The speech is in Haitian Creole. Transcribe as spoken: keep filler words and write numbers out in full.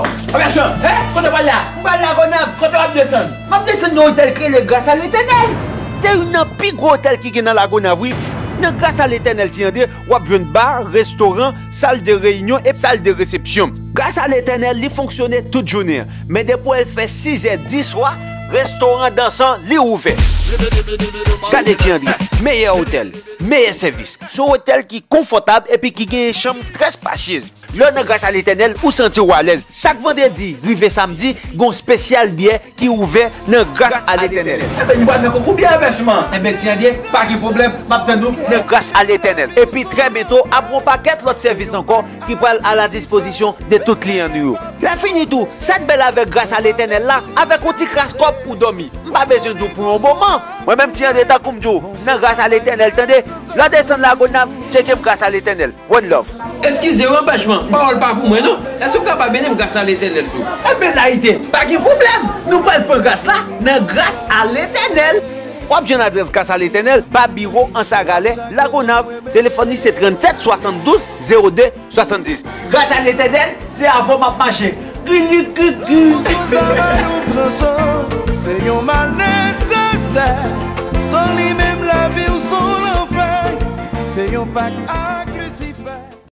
Obèsman, hein? Kote w pral la? M pral Lagonav, kote w ap desann? M ap desann nan otèl ki rele Gras a Letènèl. Se youn nan pi gwo otèl ki gen nan Lagonav, wi. Nan Gras a Letènèl, Ti Andre, w ap jwenn ba, restoran, sal de reyinyon e sal de resepsyon. Gras a Letènèl, li fonksyone tout jounen an. Men depi w wè l fè sizè di swa, restoran dansan, li ouvè. Gade, Ti Andre, meyè otèl, meyè sèvis. Se yon otèl ki konfòtab epi ki genyen chanm trè spasyez. Lè w nan Gras a Letènèl, ou santi w alèz. Chak vandredi rive samdi, gen yon espesyal byè ki ouvè nan Gras a Letènèl. Enben, nou pral fè konkou byè, Obèsman. Enben, Ti Andre, pa gen pwoblèm, m ap tann ou nan Gras a Letènèl. Epi, trè byento, ap gen yon pakèt lòt sèvis ankò ki pral a la dispozisyon de tout kliyan nou yo. Lè fini tou, sa k bèl avèk Gras a Letènèl la, avèk yon ti kras kòb ou dòmi. M pa bezwen di w pou yon moman. Mwen menm, Ti Andre, tankou m di w, m nan Gras a Letènèl, tande. Lè w desann Lagonav, tcheke m Gras a Letènèl. One love. Eskize w, Obèsman, pawòl pa pou mwen, non. Èske w kapab ede m Gras a Letènèl tou? Enben, layite, pa gen pwoblèm. Nou pral pran Gras la nan Gras a Letènèl. W ap jwenn adrès Gras a Letènèl ba biwo Ansagalè, Lagonav. Telefòn li se trannsèt swasanndouz zewo de swasanndis. Gras a Letènèl, se avè w m ap mache. Gri, gri, gri, gri. Sou zòrèy ou tranche, se yon mal nesesè. San li menm, lavi w se yon lanfè. Se yon pak ak